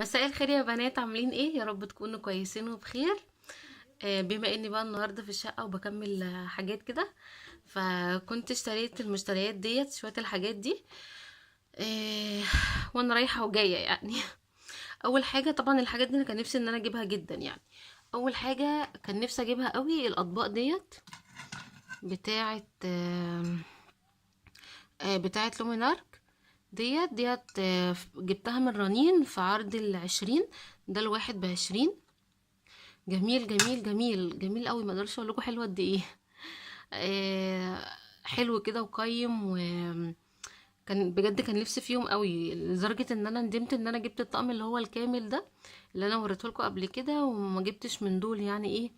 مساء الخير يا بنات، عاملين ايه؟ يا رب تكونوا كويسين وبخير. بما اني بقى النهارده في الشقة وبكمل حاجات كده، فكنت اشتريت المشتريات ديت شوية الحاجات دي آه، وانا رايحة وجاية يعني. اول حاجة طبعا الحاجات دي انا كان نفسي ان انا اجيبها جدا يعني. اول حاجة كان نفسي اجيبها قوي الاطباق ديت بتاعه بتاعه لومينارك ديت جبتها من رنين في عرض 20، ده الواحد ب20. جميل جميل جميل جميل قوي، ما اقدرش اقول لكم حلوة قد ايه. حلو كده وقيم، و كان بجد كان نفسي فيهم قوي، لدرجة ان انا ندمت ان انا جبت الطقم اللي هو الكامل ده اللي انا وريته لكم قبل كده، وما جبتش من دول يعني ايه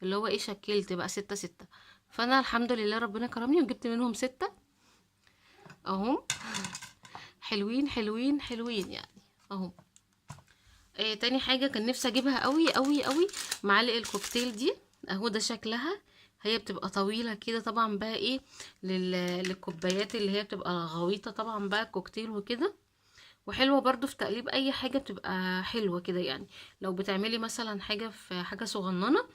اللي هو ايه، شكلت بقى 6 6. فانا الحمد لله ربنا كرمني وجبت منهم 6 اهم، حلوين حلوين حلوين يعني اهم. تاني حاجة كان نفسي اجيبها قوي قوي قوي معالق الكوكتيل دي اهو، ده شكلها، هي بتبقى طويلة كده طبعا بقى ايه للكوبايات اللي هي بتبقى غويطة طبعا بقى الكوكتيل وكده، وحلوة برضو في تقليب اي حاجة، بتبقى حلوة كده يعني. لو بتعملي مثلا حاجة في حاجة صغننة،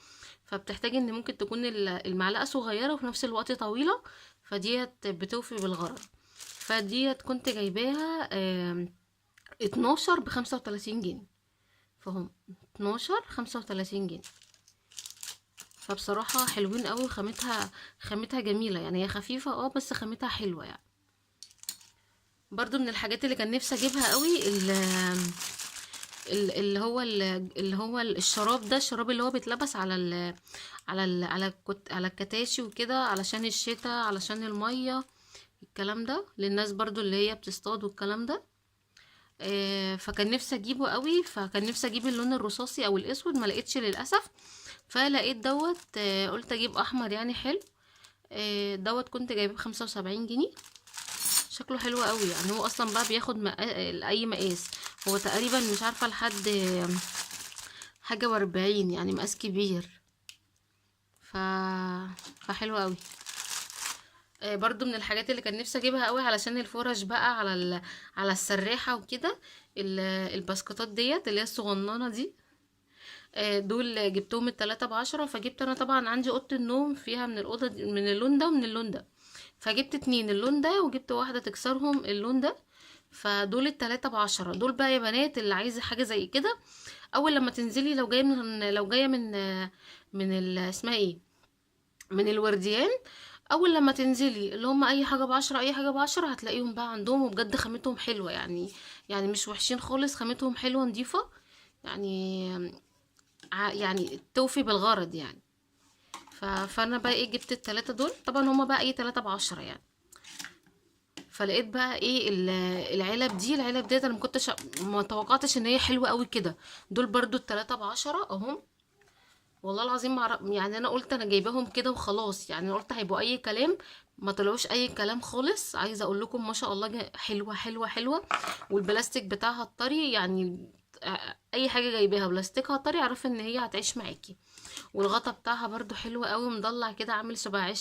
فبتحتاجي ان ممكن تكون المعلقة صغيرة وفي نفس الوقت طويلة، فديت بتوفي بالغرض. فديت كنت جايباها 12 ب35 جنيه، فهم 12 35 جنيه. فبصراحة حلوين قوي، وخامتها خامتها جميلة يعني، هي خفيفة بس خامتها حلوة يعني. برضو من الحاجات اللي كان نفسي اجيبها قوي اللي هو الشراب ده، الشراب اللي هو بيتلبس على الكتاشي وكده، علشان الشتاء، علشان المية، الكلام ده للناس برضو اللي هي بتصطاد والكلام ده. فكان نفسي اجيبه قوي، فكان نفسي اجيب اللون الرصاصي او الاسود، ما لقيتش للاسف، فلقيت دوت. قلت اجيب احمر يعني حلو. دوت كنت جايباه ب75 جنيه، شكله حلو قوي يعني. هو اصلا بقى بياخد اي مقاس، هو تقريبا مش عارفه لحد حاجة و40 يعني، مقاس كبير، فحلو قوي. برضو من الحاجات اللي كان نفسي اجيبها قوي علشان الفرش بقى على السريحه وكده، البسكوتات ديت اللي هي الصغننه دي. دول جبتهم التلاتة ب10. فجبت انا طبعا عندي اوضة النوم فيها من الاوضة دي، من اللون ده ومن اللون ده، فجبت 2 اللون ده وجبت واحدة تكسرهم اللون ده، فدول التلاتة ب10. دول بقى يا بنات اللي عايزه حاجة زي كده، اول لما تنزلي لو جاية من، لو جاية من، من ال، اسمها ايه، من الورديان، اول لما تنزلي اللي هم اي حاجة ب10، اي حاجة ب10 هتلاقيهم بقى عندهم، وبجد خامتهم حلوة يعني، يعني مش وحشين خالص، خامتهم حلوة نظيفة يعني، يعني توفي بالغرض يعني. فانا بقى ايه جبت التلاتة دول، طبعا هما بقى ايه تلاتة ب10 يعني. فلقيت بقى ايه العلب دي، العلب ديت انا ما كنتش، ما توقعتش ان هي حلوة قوي كده. دول برضو التلاتة ب10 اهم، والله العظيم ما يعني انا قلت انا جايباهم كده وخلاص يعني، انا قلت هيبقوا اي كلام، ما طلعوش اي كلام خالص. عايزه اقول لكم ما شاء الله حلوة حلوة حلوة، والبلاستيك بتاعها الطري يعني، اي حاجة جايباها بلاستيكها طري اعرف ان هي هتعيش معاكي. والغطا بتاعها برضو حلو قوي، مضلع كده عامل شبه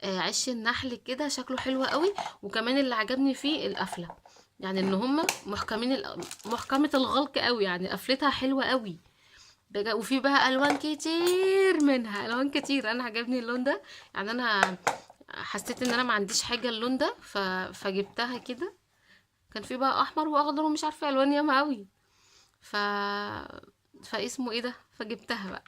عش النحل كده، شكله حلو قوي. وكمان اللي عجبني فيه القفله، يعني ان هم محكمين محكمة الغلق قوي يعني، قفلتها حلوة قوي. وفي بقى الوان كتير منها، الوان كتير. انا عجبني اللون ده يعني، انا حسيت ان انا ما عنديش حاجة اللون ده، فجبتها كده. كان في بقى احمر واخضر ومش عارفه الوان ياما قوي، فاسمه ايه ده، فجبتها بقى.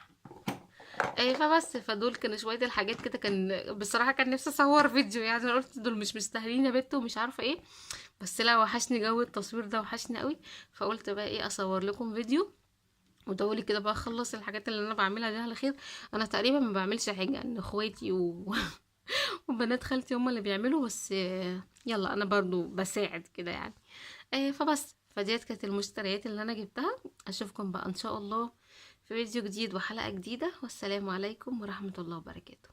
فبس، فدول كانوا شوية الحاجات كده. كان بصراحة كان نفسي اصور فيديو يعني، انا قلت دول مش مستاهلين يا بت ومش عارفه ايه، بس لا وحشني جو التصوير ده، وحشني قوي، فقلت بقى ايه اصور لكم فيديو. ودولي كده بقى اخلص الحاجات اللي انا بعملها دي على خير. انا تقريبا ما بعملش حاجة، ان اخواتي وبنات خالتي هم اللي بيعملوا، بس يلا انا برضو بساعد كده يعني. فبس، فديت كانت المشتريات اللي انا جبتها. اشوفكم بقى ان شاء الله في فيديو جديد وحلقة جديدة، والسلام عليكم ورحمة الله وبركاته.